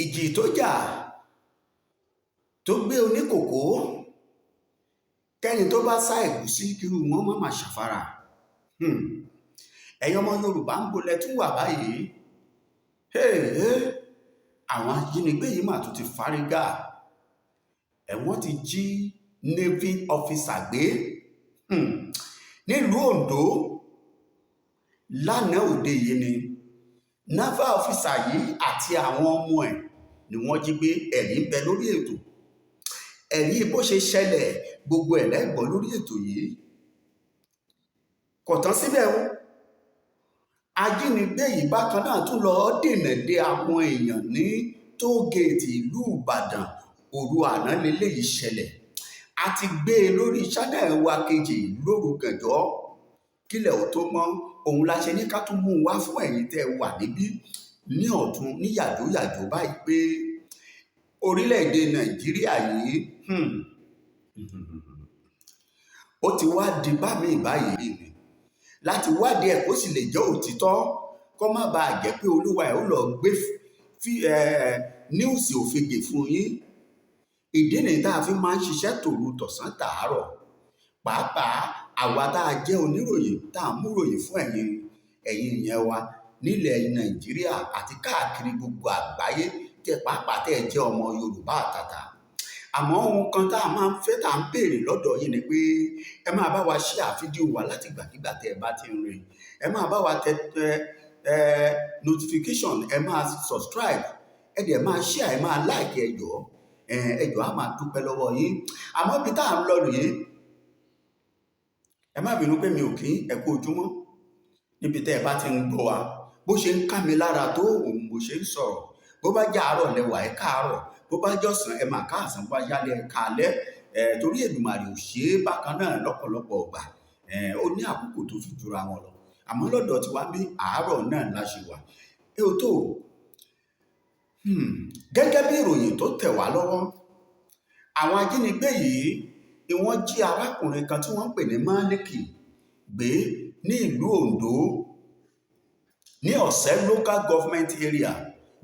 Ìjì tó jà tó gbé oníkókó, kẹ́ni tó bá sá ẹ̀gúsí kírú wọn má má ṣàfara. Ẹ̀yin ọmọ Yorùbá, ń bolẹ̀ tún wà báyìí? Hey, àwọn ajínigbé yìí mà tún ti fárígá. Ẹ̀wọ̀n ti jí navy officer gbé nílùú Ondo lánàá òde yìí ni. Naval officer yìí àti àwọn ọmọ ẹ̀ ni wọ́n jí gbé. Ẹ̀rí ń bẹ lórí ètò, ẹ̀rí bó ṣe ṣẹlẹ̀, gbogbo ẹ̀ lẹ́gbọ̀ọ́ lórí ètò yìí. Kò tán síbẹ̀ o. Ajínigbé yìí bákan náà tún lọ́ọ́ dènà de àwọn èèyàn ní tóògéètì ìlú Ìbàdàn. Òru àná lélẹ́yìí ṣẹlẹ̀. A ti gbé e lórí channel wa kejì lóru gànjọ́ kílẹ̀ ò tó mọ́. Òun la ṣe ní ká tún mú un wá fún ẹ̀yin tẹ́ ẹ wà níbí ní ọ̀tún ní yàjóyàjó báyìí pé orílẹ̀-èdè Nàìjíríà yìí, ó ti wá di bá mi báyìí ni láti wádìí ẹ̀ kó sì lè jẹ́ òtítọ́, kó má bàa jẹ́ pé olúwa ẹ̀ ó lọ gbé news òfegè fún yín. Ìdí nìyí tá a fi máa ń ṣiṣẹ́ tòru tọ̀sán tàárọ̀, pàápàá àwa tá a jẹ́ oníròyìn, tá a múròyìn fún ẹ̀yin ìyẹn wa nílẹ̀ Nàìjíríà àti káàkiri gbogbo àgbáyé, tẹ pàápàá tẹ́ ẹ jẹ́ ọmọ Yorùbá àtàtà. Àmọ́ ohun kan tá a máa ń fẹ́, tá a ń béèrè lọ́dọ̀ yín ni pé ẹ máa bá wa share fídíò wa láti ìgbàkigbà tẹ́ ẹ bá ti ń rí. Ẹ máa bá wa tẹ ẹ notification, ẹ máa subscribe, ẹ dẹ̀ máa share, ẹ máa like. Ẹ jọ̀ọ́, ẹ jọ̀ọ́, á máa dúpẹ́ lọ́wọ́ yín. Àmọ́ ibi tá à ń lọ rèé. Ẹ má bínú pé mi ò kí ẹ kú ojúmọ́ níbi tẹ́ ẹ bá ti ń gbọ́ wa. Bó ṣe ń ká mi lára tó, òun bó ṣe ń sọ̀rọ̀. Bó bá jẹ́ àárọ̀ lẹ́wà, ẹ káàárọ̀. Bó bá jọ̀sán, ẹ máa káàsán. Bó bá yálẹ̀, ẹ káalẹ́. Ẹ torí Èdùmàrè ò ṣe é bákan náà lọ́pọ̀lọpọ̀ ọgbà. Ẹ ó ní àkókò tó fi jura wọn lọ, àmọ́ lọ́dọ̀ tiwa bí àárọ̀ náà la ṣe wà. Ẹ ò tó. Gẹ́gẹ́ bí ìròyìn tó tẹ̀ wá lọ́wọ́, àwọn ajínigbé yìí ni wọ́n jí arákùnrin kan tí wọ́n ń pè ní Málíkì gbé ní ìlú Ondo, ní Ọ̀sẹ́ Local Government Area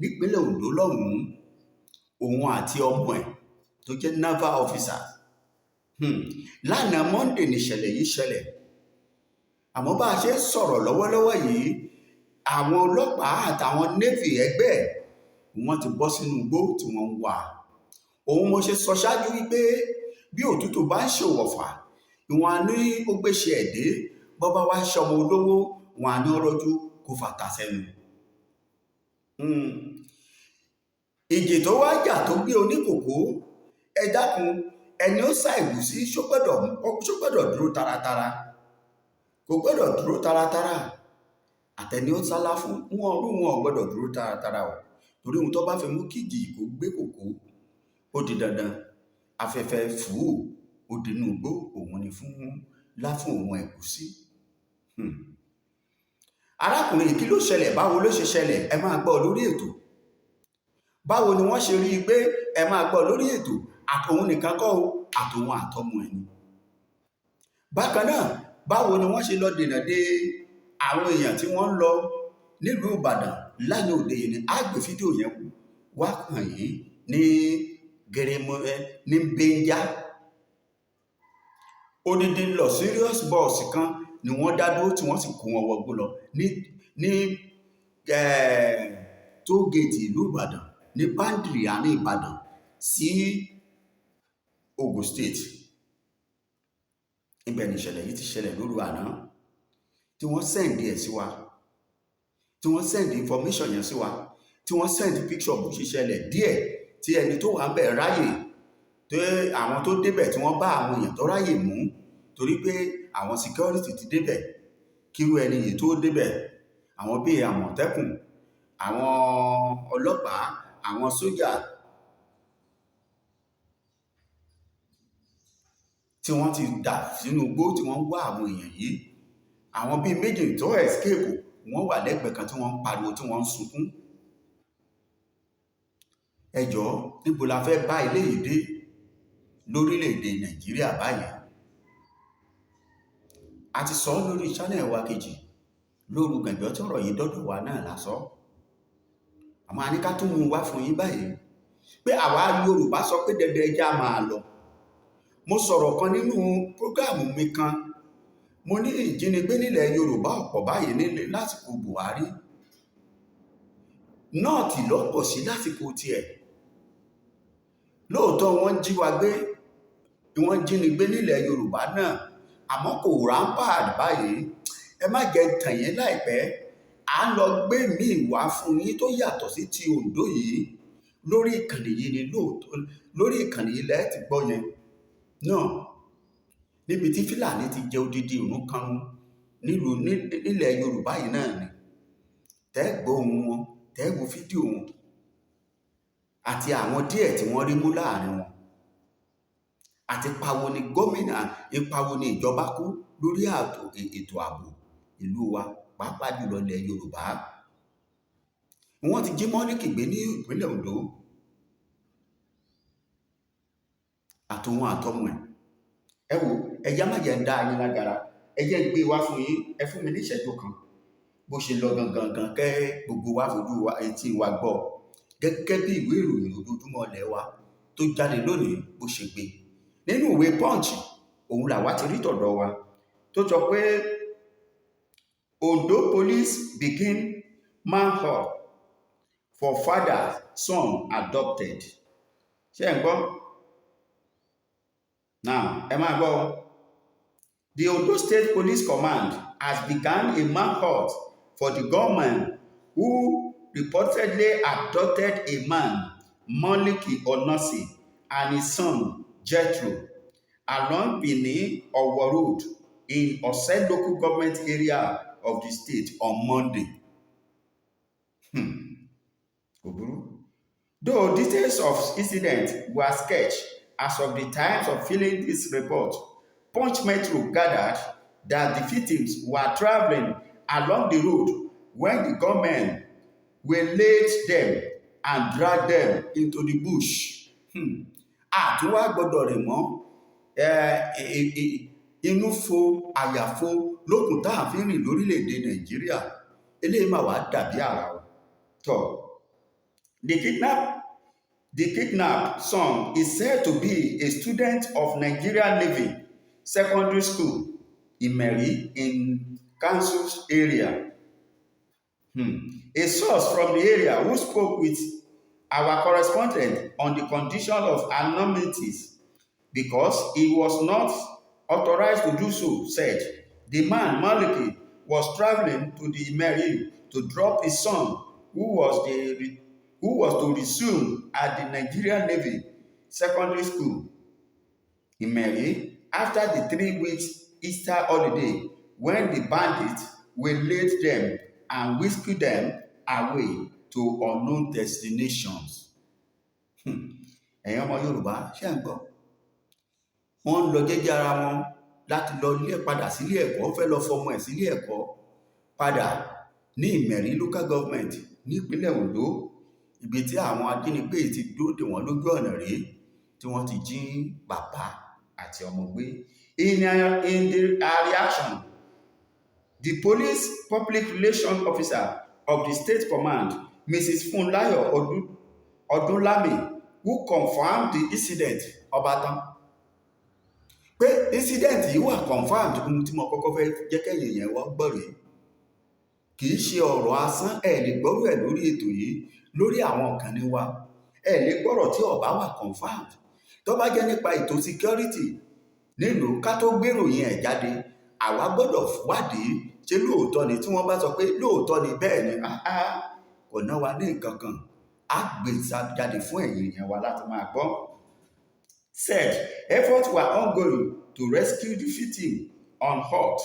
nípínlẹ̀ Ondo lọ́hùn-ún, òun àti ọmọ ẹ̀ tó jẹ́ naval officer. Lánàá Monday nìṣẹ̀lẹ̀ yìí ṣẹlẹ̀. Àmọ́ bá a ṣe ń sọ̀rọ̀ lọ́wọ́lọ́wọ́ yìí, àwọn ọlọ́pàá àtàwọn navy ẹgbẹ́ ẹ̀, wọ́n ti bọ́ sínú igbó tí wọ́n ń wà. Òun mo ṣe sọ ṣáájú wípé bí òtútù bá ń ṣòwọ̀fà, ìwọ̀n á ní ó gbéṣe ẹ̀ dé. Bọ́ bá wá ṣọmọ olówó, wọn á ní ọrọ́jú kó fàtà sẹ́nu. Ìjì tó wá jà tó gbé oníkòkó, ẹ dákun, ẹni ó sá ẹ̀gúsí, ṣó gbọ́dọ̀ dúró taratara? Kò gbọ́dọ̀ dúró taratara. Àtẹni ó sálá fún wọn rú wọn ò gbọ́dọ̀ dúró taratara o, torí ohun tó bá fi mú kíjì kó gbé kòkó, ó di dandan afẹ́fẹ́ fùú ó dínú igbó. Òun ni fún láfún òun ẹ̀gúsí. Arákùnrin yìí, kí ló ṣẹlẹ̀? Báwo ló ṣe ṣẹlẹ̀? Ẹ máa gbọ́ lórí ètò. Báwo ni wọ́n ṣe rí i pé? Ẹ máa gbọ́ lórí ètò. Àtòun nìkan kọ́ o, àtòun àtọmọ ẹ̀ ni. Bákan náà, báwo ni wọ́n ṣe lọ dènà de àwọn èèyàn tí wọ́n ń lọ nílùú Ìbàdàn lánàá òde yìí ni? Á gbé fídíò yẹn wá hàn yín ní gẹrẹmọ ní bẹ́ńjá. Odidi luxurious bus kan ni wọ́n dá dúró tí wọ́n sì kó wọn wọgbó lọ ní tóògèètì ìlú Ìbàdàn, ní boundary àárín Ìbàdàn sí Ogun State. Ibẹ̀ ni ìṣẹ̀lẹ̀ yìí ti ṣẹlẹ̀ lóru àná tí wọ́n send ẹ̀ sí wa, tí wọ́n send information yẹn sí wa, tí wọ́n send picture bó ṣe ṣẹlẹ̀ díẹ̀, tí ẹni tó wà ń bẹ̀ ráyè tó, àwọn tó débẹ̀, tí wọ́n bá àwọn èèyàn tó ráyè mú, torí pé àwọn security ti débẹ̀ kírú ẹni yìí tó débẹ̀, àwọn bíi Àmọ̀tẹ́kùn, àwọn ọlọ́pàá, àwọn sójà tí wọ́n ti dà sínú igbó tí wọ́n ń wá àwọn èèyàn yìí. Àwọn bíi méjì tó escape, wọ́n wà lẹ́gbẹ̀ẹ́ kan tí wọ́n ń pariwo, tí wọ́n ń sunkún. Ẹ jọ̀ọ́, níbo la fẹ́ bá ilé yìí dé lórílẹ̀‐èdè Nàìjíríà báyìí? A ti sọ lórí channel wa kejì lóru gànjọ́ tí ọ̀rọ̀ yìí dọ́dọ̀ wa náà la sọ. Àmọ́ a ní ká tún mú un wá fún yín báyìí pé àwa Yorùbá sọ pé dandan, ẹja máa lọ. Mo sọ̀rọ̀ kan nínú program mi kan, mo ní ìjínigbé nílẹ̀ Yorùbá ọ̀pọ̀ báyìí nílẹ̀ lásìkò Buhari. North lọ́pọ̀ sí lásìkò tiẹ̀. Lóòótọ́, wọ́n jí wa gbé, wọ́n jínigbé nílẹ̀ Yorùbá náà, àmọ́ kò rampant báyìí. Ẹ má jẹ́ tàn yín, láìpẹ́ à ń lọ gbé míì wá fún yín tó yàtọ̀ sí ti Oǹdó yìí lórí ìkànnì yìí ni. Lóòótọ́, lórí ìkànnì yìí lẹ́ẹ̀ ti gbọ́ yẹn náà, níbi tí Fúlàní ti jẹ odidi ìrún kan nílùú nílẹ̀ Yorùbá yìí náà ni. Tẹ́ gbọ́ ohùn wọn, tẹ́ wo fídíò wọn àti àwọn díẹ̀ tí wọ́n rí mú láàrin wọn, àti ipa wo ni gómìnà, ipa wo ni ìjọba kó lórí ètò ààbò ìlú wa, pàápàá jùlọ ilẹ̀ Yorùbá. Wọ́n ti jí Mọ́líkì gbé ní ìpínlẹ̀ Ondo, àtòun àtọmọ ẹ̀. Ẹ wo, ẹjá má jẹ́ ń dá yín lágara. Ẹ jẹ́ ń gbé wá fún yín. Ẹ fún mi ní ìṣẹ́jú kan, bó ṣe lọ gangan gan, kẹ́ gbogbo wa fojú wa etí wa gbọ́ gẹ́gẹ́ bí ìwé ìròyìn ojoojúmọ́ ilẹ̀ wa tó jáde lónìí bó ṣe gbé. Nínú ìwé Punch, òun làwa ti rí tọ̀dọ̀ wa tó sọ pé Ondo police begin manhunt for father son abducted. Ṣé ẹ̀ ń gbọ́? Now, ẹ máa gbọ́. The Ondo State Police Command has begun a manhunt for the gunman who reportedly abducted a man, Maliki Onasi, and his son Jethro along Benin Owo Road in Ose Local Government Area of the state on Monday. Kò burú. Though details of incident were sketched as of the times of filing this report, Punch Metro gathered that the victims were traveling along the road when the gunmen waylaid them and dragged them into the bush. Àtúwá gbọ́dọ̀ rìn mọ́ inú fo àyàfo lókun tá à fi ń rìn lórílẹ̀‐èdè Nàìjíríà. Eléyìí mà wá dàbí àrà o. Tọ́ the kidnap son is said to be a student of Nigerian Navy Secondary School, Imeri, in council area. A source from the area who spoke with our correspondent on the condition of anonymity because he was not authorized to do so said the man, Maliki, was traveling to the Imeri to drop his son who was to resume at the Nigerian Navy Secondary School, Imeri, after the 3 weeks Easter holiday when the bandits waylaid them and whisked them away to unknown destinations. Ẹ̀yin ọmọ Yorùbá, ṣé ń gbọ́? Wọ́n ń lọ jẹ́jẹ́ ara wọn láti lọ ilé padà sílé ẹ̀kọ́, fẹ́ lọ fọmọ ẹ̀ sílé ẹ̀kọ́ padà ní Ìmẹ̀rí Local Government nípínlẹ̀ Ondo, ibi tí àwọn ajínigbé ti dúró dè wọ́n lójú ọ̀nà rèé tí wọ́n ti jí bàbá àti ọmọ gbé. In the reaction, the police public relations officer of the state command, Mrs. Funlayo Odunlami, who confirmed the incident, ọba tán pé incident yìí wà confirmed. Ohun tí mo kọ́kọ́ fẹ́ jẹ́ kẹ́yìn yẹn wá gbọ́ rèé, kì í ṣe ọ̀rọ̀ asán. Ẹ̀ lè gbọ́rọ̀ ẹ̀ lórí ètò yìí, lórí àwọn ìkànnì wa. Ẹ̀ lè gbọ́rọ̀ tí ó bá wà confirmed. Tó bá jẹ́ nípa ètò security nílùú, ká tó gbéròyìn ẹ̀ jáde, àwa gbọ́dọ̀ wádìí, ṣé lóòótọ́ ni? Tí wọ́n bá sọ pé lóòótọ́ ni, bẹ́ẹ̀ ni, kò ná wa ní nǹkan kan, á gbé jáde fún ẹ̀yin èèyàn wa láti máa gbọ́. Said efforts were ongoing to rescue the victim unhurt.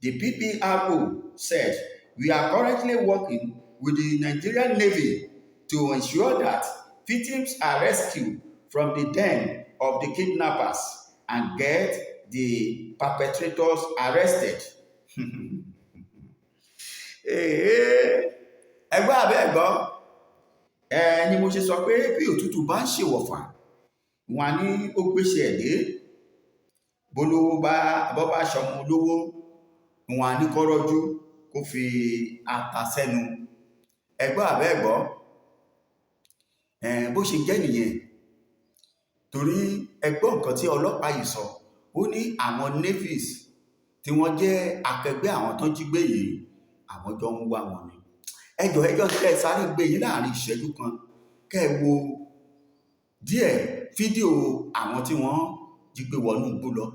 The PPRO said, "We are currently working with the Nigerian Navy to ensure that victims are rescued from the den of the kidnappers and get the perpetrators arrested." Ẹgbẹ́ abẹ́ ẹ̀gbọ́ ẹ ni mo ṣe sọ pé bí òtútù bá ń ṣèwọ̀fà, wọn ní ó gbéṣẹ́ ẹ̀ dé. Bólówó bá bọ́ bá ṣọmọ olówó, wọn ní kó rọ́jú kó fi ata sẹ́nu. Ẹgbọ́ àbẹ́ ẹ̀gbọ́. Bó ṣe jẹ́ nìyẹn. Torí ẹ gbọ́ nǹkan tí ọlọ́pàá yìí sọ, ó ní àwọn navies tí wọ́n jẹ́ akẹgbẹ́ àwọn tó jí gbé yìí, àwọn jọ ń wá wọn ni. Ẹjọ́ ẹjọ́ kẹ́ ẹ sáré gbé yín láàrin ìṣẹ́jú kan, kẹ́ ẹ wo díẹ̀ fídíò àwọn tí wọ́n jí gbé wọnú igbó lọ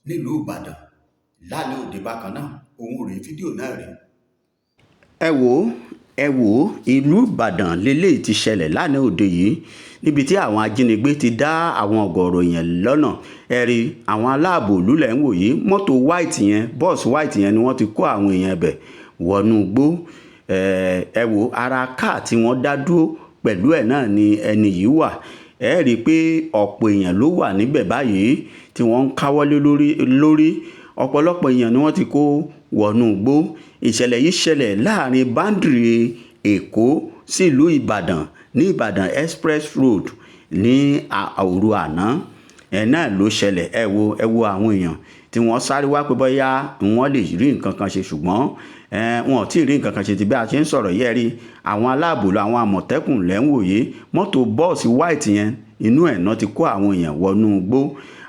nílùú Ìbàdàn lánàá òde bákan náà. Òun rèé, fídíò náà rèé. Ẹ wò ó, ẹ wò ó, ìlú Ìbàdàn lélẹ́yìí ti ṣẹlẹ̀ lánàá òde yìí, níbi tí àwọn ajínigbé ti dá àwọn ọ̀gọ̀ọ̀rọ̀ èèyàn lọ́nà. Ẹ rí àwọn aláàbò ìlú lẹ̀ ń wò yìí, mọ́tò white yẹn, bọ́ọ̀sì white yẹn ni wọ́n ti kó àwọn èèyàn ẹbẹ̀ wọnú igbó. Ẹ wò ara káà tí wọ́n dá dúró pẹ̀lú ẹ̀ náà ni ẹni yìí wà. Ẹ rí i pé ọ̀pọ̀ èèyàn ló wà níbẹ̀ báyìí tí wọ́n ń káwọ́lé lórí. Ọ̀pọ̀lọpọ̀ èèyàn ni wọ́n ti kó wọnú igbó. Ìṣẹ̀lẹ̀ yìí ṣẹlẹ̀ láàrin boundary Èkó sílùú Ìbàdàn ní Ìbàdàn Express Road ní òru àná. Ẹ̀ náà ló ṣẹlẹ̀. Ẹ wo, ẹ wo àwọn èèyàn tí wọ́n sáré wá pé bóyá wọ́n lè rí nǹkan kan ṣe, ṣùgbọ́n wọn ò tí ì rí nǹkan kan ṣe tí bí a ṣe ń sọ̀rọ̀ yìí. Ẹ rí àwọn aláàbò lọ, àwọn àmọ̀tẹ́kùn lẹ́ ń wò yìí, mọ́tò bọ́ọ̀sì white yẹn, inú ẹ̀ náà ti kó àwọn èèyàn wọnú igbó.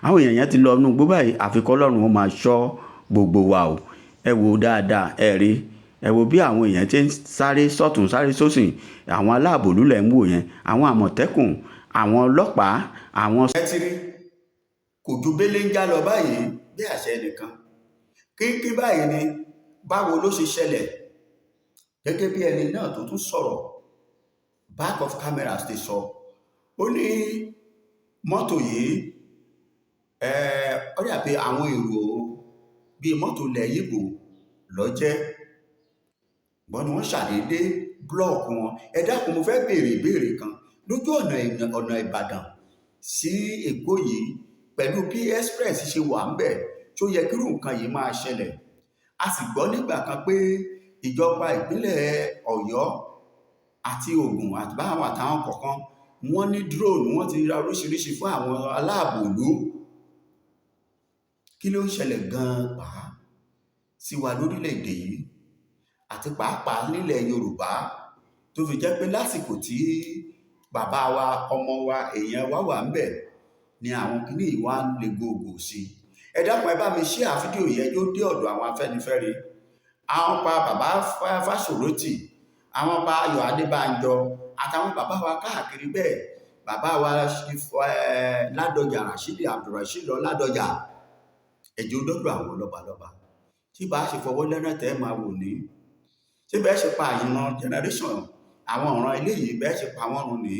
Àwọn èèyàn yẹn ti lọ inú igbó báyìí, àfi k'Ọlọ́run ó máa ṣọ́ gbogbo wa o. Ẹ wo dáadáa, ẹ rí, ẹ wo bí àwọn èèyàn tí ń sáré sọ́tùn sáré sósì. Àwọn aláàbò ìlú lẹ́ ń wò yẹn, àwọn àmọ̀tẹ́kùn, àwọn ọlọ́pàá, àwọn. Ẹ ti rí, kò ju belenja lọ báyìí bí àṣẹ ẹnìkan kínkín báyìí ni. Báwo ló ṣe ṣẹlẹ̀? Gẹ́gẹ́ bí ẹni náà tó tún sọ̀rọ̀ back of cameras ti sọ, ó ní mọ́tò yìí, ó dà pé àwọn èrò bíi mọ́tò ilẹ̀ Yíbò ló jẹ́ gbọ́n ni wọ́n ṣàdédé block wọn. Ẹ dákun, mo fẹ́ béèrè ìbéèrè kan. Lójú ọ̀nà Ìbàdàn sí Èkó yìí, pẹ̀lú bí express ṣe wà ń bẹ̀, tó yẹ kírú nǹkan yìí máa ṣẹlẹ̀? A sì gbọ́ nígbà kan pé ìjọba ìpínlẹ̀ Ọ̀yọ́ àti Ògùn àtàwọn kọ̀ọ̀kan, wọ́n ní drone, wọ́n ti ra oríṣiríṣi fún àwọn aláàbò ìlú. Kí ló ń ṣẹlẹ̀ gan-an pàá sí wa lórílẹ̀‐èdè yìí àti pàápàá nílẹ̀ Yorùbá, tó fi jẹ́ pé lásìkò tí bàbá wa, ọmọ wa, èèyàn wa wà ń bẹ̀ ni àwọn kinní yìí wá ń le gògò sí i? Ẹ dákun, ẹ bá mi share fídíò yẹn, yóò dé ọ̀dọ̀ àwọn Afẹ́nifẹ́re. Àwọn pa bàbá Fáṣòrótì, àwọn pa Ayọ̀ Adébánjọ àtàwọn bàbá wa káàkiri bẹ́ẹ̀, bàbá wa Ládọjà, Rasheed Abdulrasheed Ládọjà, ẹjọ́ dọ́dọ̀ àwọn lọ́balọ́ba tí bá ṣe fọwọ́ lẹ́rán tẹ́ máa wò ní. Ṣé bẹ́ẹ̀ ṣe pa ìran generation àwọn ọ̀ràn eléyìí, bẹ́ẹ̀ ṣe pa wọ́n run ní?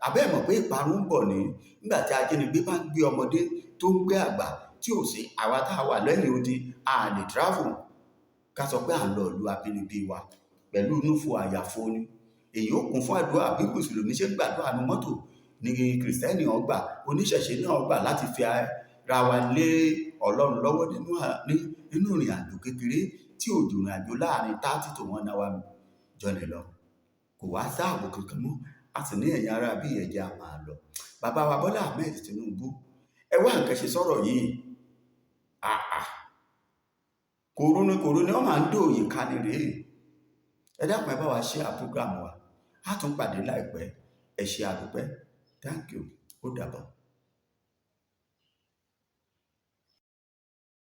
Àbẹ́ mọ̀ pé ìparun ń bọ̀ ní nígbà tí ajínigbé bá ń gbé ọmọdé tó ń gbé àgbà, tí ò sí àwa tá a wà lẹ́yìn odi, a lè travel ká sọ pé à ń lọ ìlú abínibí wa pẹ̀lú inúfo àyàfo ni. Èyí ó kún fún àdúrà. Bí mùsùlùmí ṣe ń gbàdúrà nu mọ́tò ní kìrìsìtẹ́nì ọgbà, oníṣẹ̀ṣe náà gbà láti fi ra wa lé Ọlọ́run lọ́wọ́ nínú ìrìn àjò kékeré tí ò jù ìrìn àjò láàrin 30 to 1 hour journey lọ. Kò wá sáàbò kankan mọ́. A sì ní ẹ̀yin ará bí ẹ̀jẹ̀ a máa lọ. Bàbá wa Bọ́lá Ahmed Tinubu, ẹ wá nǹkan ṣe sọ̀rọ̀ yìí. Àà, kòrú ni, kòrú ni wọ́n máa ń dòòyè ká ní rèé. Ẹ dákun, ẹ bá wa share program wa. A tún pàdé láìpẹ́. Ẹ ṣé, àdúpẹ́. Thank you, ó dàbọ̀.